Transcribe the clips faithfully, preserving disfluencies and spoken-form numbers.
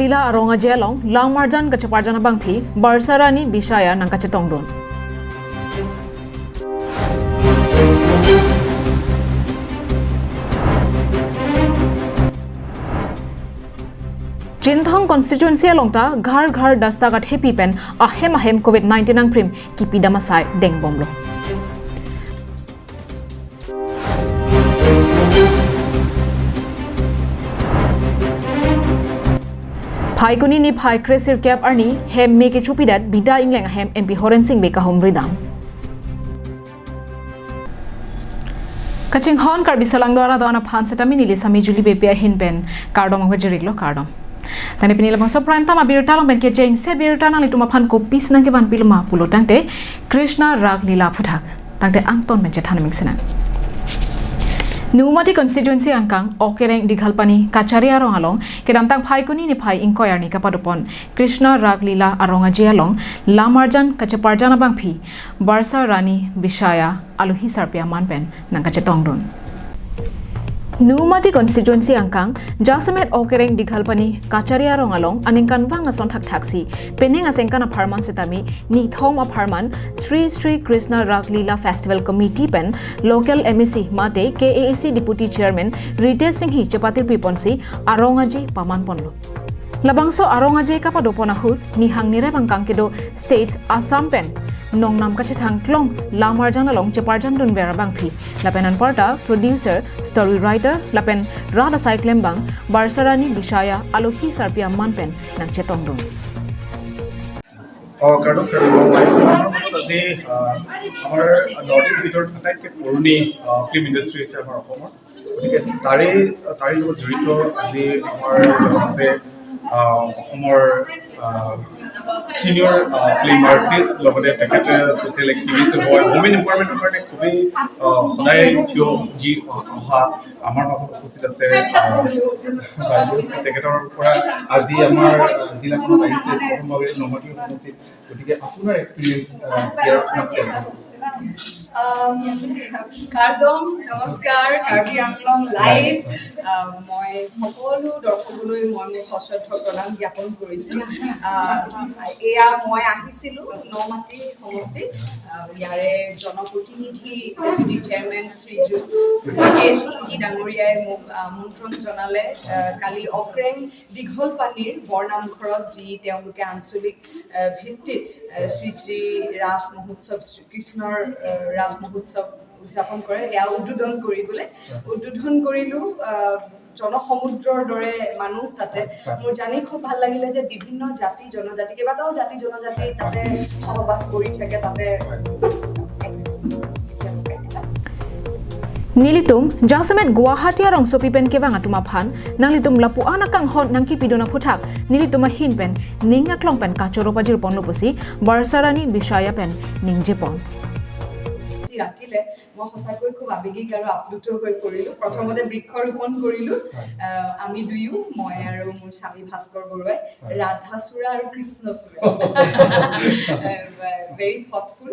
Lila arong aje along lamarjan kacheparjan abangpi Barsarani Bishaya nangkachetongdun. Chinthong constituency along ta Ghar Ghar Dastak athepi pen ahem ahem COVID nineteen nangprim kipidam asai dengbomlo. Phaikuni niphai kre sirkep arni hem me kechopidet Bida Ingleng ahem M P Horen Sing Bey kahumri dam. Kachinghon Karbi Salangdo arat do-an aphan setame neli Sami Julie Beypi ahin pen kardom nangpajir-iklo, kardom. Tangte pini labangso Prime Time abirta along pen kechengsi abirta nanglitum aphan kopisi nangkevanpiloma pulo tangte Krishna Rak Lila aphuthak. Tangte angton pen chethan mingsinang. Nomati constituency angkang Okereng Dighalpani Kachari arong along kedamtang Phaikuni niphai ingkoi arni kapadopon Krishna Rak Lila arong aje along lamarjan kacheparjan abangpi Barsarani Bishaya alohi sarpi aman pen nangkachetongdun. Nomati constituency angkang jasemet Okereng Dighalpani Kachari arong along aningkanvang ason thakthaksi penang asengkan apharman setame nithom apharman Sri Sri Krishna Rak Lila Festival Committee pen local M A C mate K A A C Deputy Chairman Ritesh Singhi chepatirpiponsi arong aje pamanponlo. Labangso arong aje kapadopon ahut nihang nirep angkang kedo state Assam pen nongnam kachethang klong lamarjan along cheparjandunver abangpi lapen anparta producer, story writer lapen rat asai klembang Barsarani Bishaya alohi sarpi aman pen nangchetongdun. অ, কাৰ্ডক আমাৰ মাজত আজি আহ, আমাৰ নৰ্থ ইষ্ট ভিতৰত আটাইতকৈ পুৰণি film industry আছে আমাৰ অসমৰ। গতিকে তাৰে তাৰে লগত জড়িত আজি আমাৰ আছে আহ, অসমৰ ছিনিয়ৰ ফিল্ম আৰ্টিষ্ট, লগতে তেখেতে ছ'চিয়েল এক্টিভিষ্ট হয়, ৱমেন এম্পাৱাৰমেণ্টৰ কাৰণে খুবেই আহ, সদায় থিয় দি অহা আমাৰ মাজত উপস্থিত আছে আহ, বাইদেউ। তেখেতৰ পৰা আজি আমাৰ জিলাখনত আহিছে প্ৰথমভাৱে নমাটি সমষ্টিত। গতিকে আপোনাৰ এক্সপিৰিয়েঞ্চ ইয়াৰ আপোনাক শ্বেয়াৰ কৰক। আম, কাৰ্ডম, নমস্কাৰ, কাৰ্বি আংলং লাইভ। আম, মই সকলো দৰ্শকলৈ মই মোৰ সশ্ৰদ্ধ প্ৰণাম জ্ঞাপন কৰিছো। আম, এয়া মই আহিছিলো নমাটি সমষ্টিত, আম, ইয়াৰে জনপ্ৰতিনিধি ডেপুটি চেয়াৰমেন শ্ৰীযুত ৰাকেশ ইংগী ডাঙৰীয়াই মোক আ, আমন্ত্ৰণ জনালে। আ, কালি অক্ৰেং দীঘল পানীৰ বৰনামঘৰত যি তেওঁলোকে আঞ্চলিক আ, ভিত্তিত আ, শ্ৰী শ্ৰী ৰাস মহোৎসৱ, শ্ৰীকৃষ্ণৰ আ, ৰাস মহোৎসৱ উদযাপন কৰে, সেয়া উদ্বোধন কৰিবলৈ উদ্বোধন কৰিলো। আ, জনসমুদ্ৰৰ দৰে মানুহ তাতে। মোৰ জানি খুব ভাল লাগিলে যে বিভিন্ন জাতি জনজাতি, কেইবাটাও জাতি জনজাতি তাতে সহবাস কৰি থাকে তাতে। Nelitum jasemet Guwahati arongsopi pen kevang atum aphan nanglitum lapu-an akanghon nangkipidun aphuthak nelitum ahin pen ning aklong pen kachoro pajirponlo pusi Barsarani Bishaya pen ningjepon. ৰাখিলে মই সঁচাকৈ খুব আৱেগিক আৰু আপ্লুত হৈ পৰিলো। প্ৰথমতে বৃক্ষ ৰোপণ কৰিলো। আহ, আমি দুয়ো, মই আৰু মোৰ স্বামী ভাস্কৰ বৰুৱাই, ৰাধা চূড়া আৰু কৃষ্ণ চূড়া। ভেৰি থটফুল।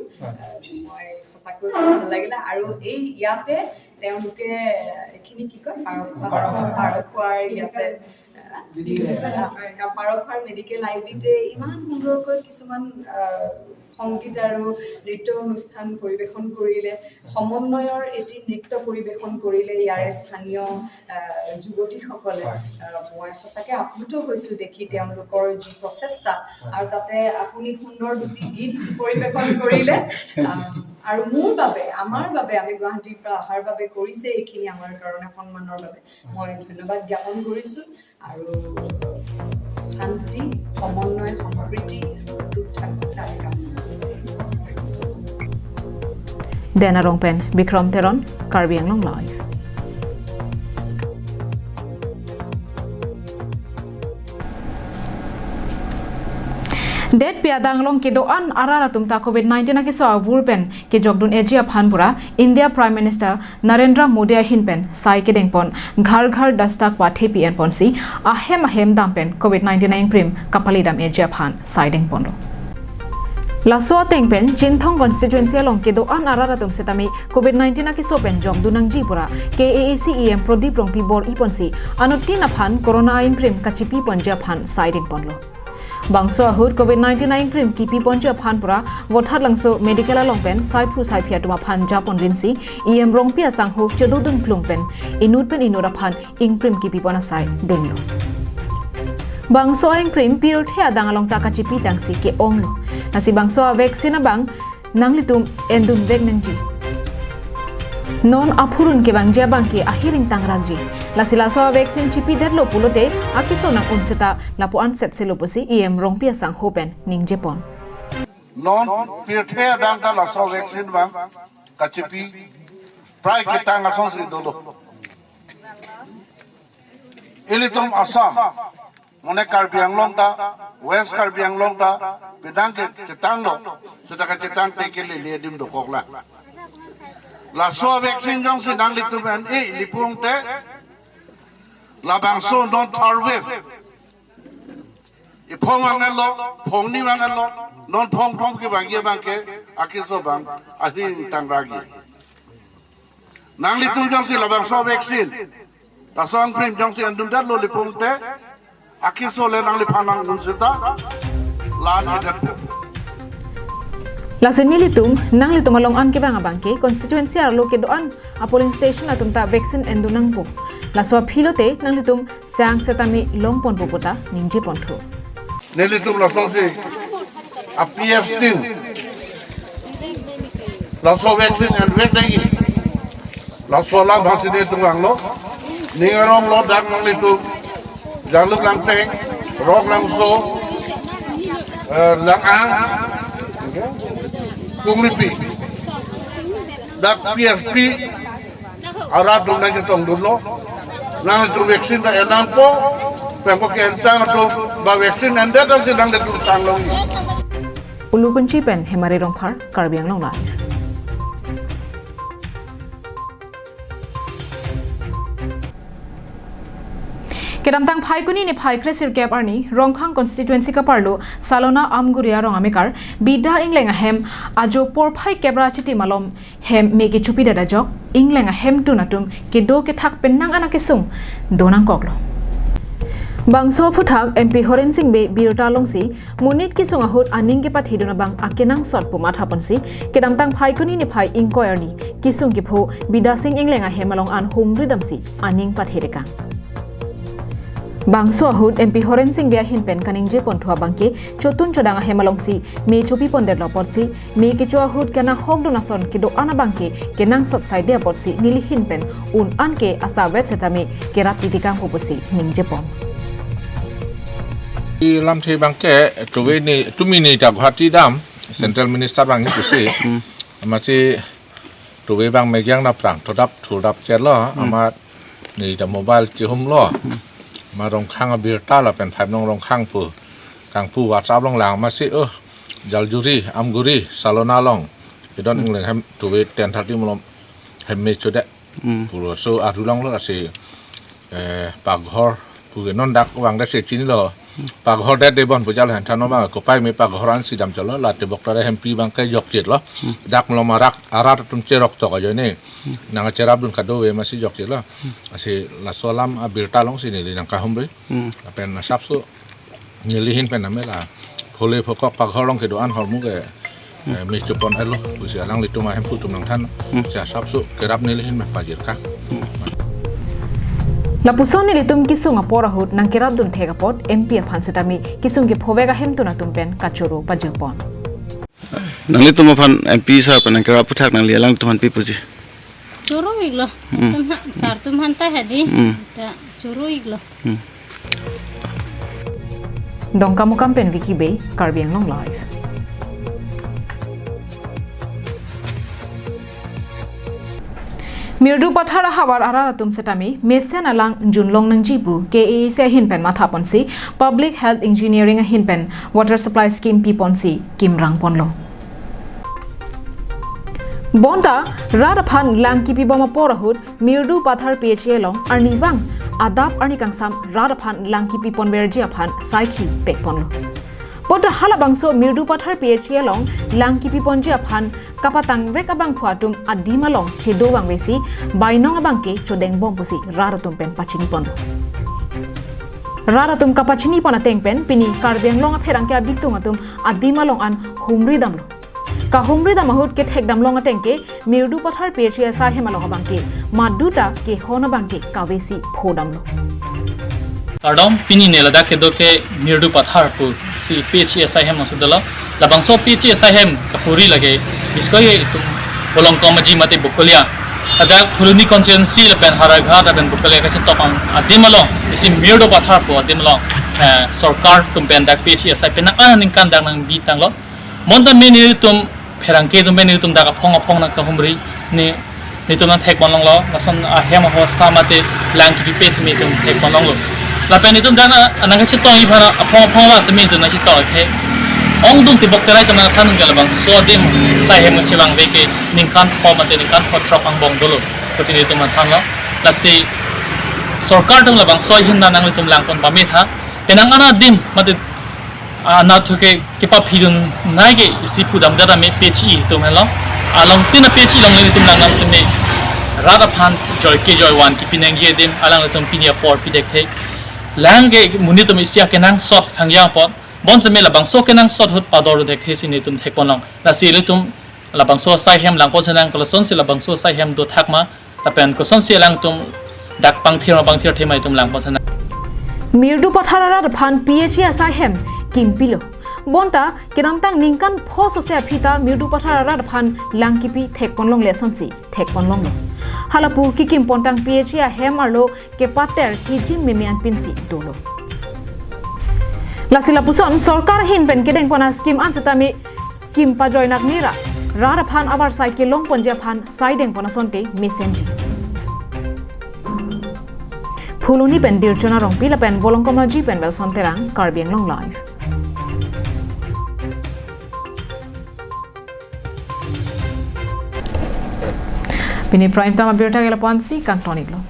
মই সঁচাকৈ খুব ভাল লাগিলে। আৰু এই ইয়াতে তেওঁলোকে এইখিনি কি কয়, পাৰ খোৱা, পাৰ খোৱাৰ ইয়াতে আহ, পাৰ খোৱাৰ মেডিকেল আই বিতে ইমান সুন্দৰকৈ কিছুমান আহ, সংগীত আৰু নৃত্য অনুষ্ঠান পৰিৱেশন কৰিলে, সমন্বয়ৰ এটি নৃত্য পৰিৱেশন কৰিলে ইয়াৰে স্থানীয় আহ, যুৱতীসকলে। আহ, মই সঁচাকৈ আপ্লুত হৈছো দেখি তেওঁলোকৰ যি প্ৰচেষ্টা। আৰু তাতে আপুনি সুন্দৰ দুটি গীত পৰিৱেশন কৰিলে। আহ, আৰু মোৰ বাবে, আমাৰ বাবে, আমি গুৱাহাটীৰ পৰা অহাৰ বাবে কৰিছে এইখিনি আমাৰ কাৰণে, সন্মানৰ বাবে মই ধন্যবাদ জ্ঞাপন কৰিছো। আৰু শান্তি, সমন্বয়, সম্প্ৰীতি অটুট থাকক, তাৰে কামনা কৰিছো। Den arong pen Bikram Teron, Karbi Anglong Live. Detpi adang along kedo-an arat atum ta COVID nineteen akeso avur pen kejokdun eji aphan pura India Prime Minister Narendra Modi ahin pen sai kedengpon Ghar Ghar Dastak pu athepi enponsi ahem ahem dam pen COVID nineteen a-ingprim kapalidam eji aphan sai dengponlo. Laso ateng pen Chinthong constituency along kedo-an arat atum setame Covid nineteen akeso pen jokdun nangji pura K A A C E M Prodip Rongpi bor-i ponsi anuttin aphan corona a-ingkrim kachipi ponji aphan saiding ponlo. Bangso ahut Covid nineteen a-ingkrim kipi ponji aphan pura Vothatlangso medical along pen saiphu saiphi atum aphan japon rinsi E M Rongpi asangho chedodun klum pen inut pen inut aphan ingkrim kipi pon asai denglo. Bangso a-ingkrim pirthe adang along ta kachipi tangsi ke-onglo. Lasi bangso a-vaccine abang nanglitum endun vek nangji. Non aphurun kevangji abang ke ahiring tangrakji. Lasi laso a-vaccine chipidetlo pulote akeso nang-un seta lapu-an setsi lo pusi E M Rongpi asangho pen ningje pon. Non pirthe adang ta laso vaccine abang kachipi prai ketang asonsi dolo. Ilitum Assam, mane Karbi Anglong ta, West Karbi Anglong ta, pidang ke chetanglo, seta kachetang te ke lele adim dokoklang. Laso vaccine jongsi nanglitum en-e li pulote, labangso non third wave. Iphong angan lo, phongni angan lo, non phongthom kevangji abang ke, akeso abang, ahiring tangrakji. Nanglitum jongsi labangso vaccine, laso a-ingkrim jongsi endundetlo li pulote, akeso le nangliphan nang-un seta, la-an hedetpo. Lasi nelitum, nanglitum along an kevang abang ke, constituency arlo kedo-an a-polling station atum ta vaccine endun nangpo. Laso aphi lote, nanglitum sang setame long ponpo puta ningje ponthu. Nelitum lasonsi a-P F tin laso vaccine envek dei. Laso alam aphansi nelitum vanglo. Ning arong lo dak nanglitum Jaluk Langteng, Rok Langso, eh, Lang-ang, Kongripi. Dak P F P arat atum nangchetongdunlo. Nangtum vaccine ta en nangpo. Pengko ke-entang atum ba vaccine endet ansi nangtum tanglo. Ulukunchi pen Hemari Rongphar, Karbi Anglong Live. Kedamtang Phaikuni niphai kresirkep arni Rongkhang constituency kaparlo Salona Amguri arong amekar Bida Ingleng ahem ajo porphai kep ra chiti malom hem me kechopidet ajok ingleng ahemtun atum kedo kethak penang an akesung do nangkoklo. Bangso aphuthak M P Horen Sing Bey birta alongsi monit kesung ahut aning kepathidun abang akenangsot pu matha ponsi kedamtang Phaikuni niphai ingkoi arni kesung kepho Bida Sing Ingleng ahem along an humri damsi aning pathidekang. Bangso ahut M P Horen Sing Bey ahin pen kaningje ponthu abang ke chotun chodang ahem alongsi me chopi pondetlo apotsi me kecho ahut kenang hokdun ason kedo-an abang ke kenangsot saide apotsi nelihin pen un an ke asavet setame kerap idikang pu pusi ningje pon. Lamthe abang ke tuve ni tumi ni ta Guwahati dam Central Minister abang ni pusi. Hmm. Amatsi tuve abang megiang naprang todap thurdap chelo. Hmm. Amat ni ta mobile chihumlo. Hmm. Ma Rongkhang abirta lapen Phaibnong Rongkhang pu kangpu WhatsApp along lang amatsi, oh, Jaljuri, Amguri, Salona along. Kedon, hmm, ingleng hem tuve ten thirty malom hem me chode. Hmm. Pulo so aru longlo lasi, eh, paghor pu ke non dak vangdet si chinilo. Hmm. Paghor det debon pu jalo hen than abang kopai me paghor ansi dam cholo la tebok tare hempi abang ke jokchitlo. Hmm. Dak malom arak arat atum cherok tok ajoine. Hmm. Nangcherapdun kado ave amatsi jokchitlo. Hmm. Lasi laso alam abirta alongsi neli nangkahumri. Hmm. Lapen asapso nelihin pen name la phole phokok paghor along kedo-an ahormu ke, eh, me chopon elo pusi alanglitum ahemphu atum nangthan. Hmm. Si asapso kerap nelihin me pajirkang. Hmm. Lapuson nelitum kesung apor ahut nangkerapdun thek apot M P aphan setame kesung kephovek ahemtun atum pen kachoro pajirpon. Nanglitum aphan M P sir pen nangkerap aphuthak nangli alanglitum aphan pi puji? Choro-iklo. Hmm. Tum ha, sir atum aphan ta hadi. Hmm. Ta choro-iklo. Hmm. Dongkamukam pen Vicky Bey, Karbi Anglong Live. Mirdu Pathar ahavar arat atum setame mesen alang junlong nangji pu K A A C ahin pen matha ponsi Public Health Engineering ahin pen Water Supply Scheme pi ponsi kimrang ponlo. Bonta rat aphan lang kipi bom apor ahut Mirdu Pathar P H A along arnivang adap arni kangsam rat aphan lang kipi ponverji aphan saikhi pek ponlo. Bonta halabangso Mirdupathar P H E along lang kipi ponji aphan kapatangvek abangphu atum adim along chedo vangvesi bainong abangke chodengbom pusi rat atum pen pachini ponlo. Rat atum kapachini pon ateng pen pini Karbi Anglong apherangke abitung atum adim along an humri damlo. Kahumri dam ahut kethek damlong ateng ke Mirdupathar P H E asai hem along abangke maduta kehon abangke kavesi pho damlo. Kardom, pini ne ladak kedo ke Mirdupathar pusi P H E asai hem alongsi dolo. Labangso P H E asai hem kapuri lake biskoi itum Bolongkom aji mate Bokolia. Ladak Phuloni constituency lapen Howraghat lapen Bokolia kachetong adim along, isi Mirdupathar pu adim along, eh, sorkar atum pen dak P H E asai penang an aningkan dak nangbi tanglo. Bonta me nelitum pherangke atum pen nelitum dak aphong aphong nangkahumri, ne nelitum nangthek ponlonglo, lason ahem ahostha mate lang kipi pen si nelitum thek ponlonglo. Lapen nelitum dak nang, nangkachetongji aphan aphong aphong la si nelitum nangchetong the. Ongdung tibok terai atum nangthan ke labangso adim asai hem chevangve ke ningkan pho mate ningkan pho throk angbong dolo pusi nelitum nangthanlo. Lasi sorkar atum labangso ahin nang nanglitum lang pon pame tha. Penang an adim mate anatthu ke kepaphidun nai ke isi pudam jada me P H E atum henlo. Along tin a P H E along nelitum lang nang si me rat aphan joike joivan kipi nangji adim alanglitum pini apor pidekthe. Lang ke monit atum isi akenangsot khangya apot. Bonta me labangso kenangsot ahut pador dekthe si nelitum thek ponlong. Lasi nelitum labangso asai hem lang pon si nang kalason si labangso asai hem dothak ma. Lapen kosonsi alangtum dak pangthir ma pangthirthe ma itum lang pon si nang. Mirdupathar arat aphan P H E asai hem kimpilo. Bonta kedamtang ningkan pho sose aphi ta Mirdupathar arat aphan lang kipi thek ponlongle asonsi thek ponlonglo. Halapu kikim pontang P H E ahem arlo kepater kijim meme anpinsi dolo. Lasi lapuson sorkar ahin pen kedeng pon a-scheme an setame kim pajoinak nira, rat aphan avarsai kelong ponji aphan sai deng pon asonte mesenji. Phuloni pen Dirchona Rongpi lapen Bolongkom aji pen Welson Terang, Karbi Anglong Live. Pini prime time abirta ke lapu-ansi kangton-iklo.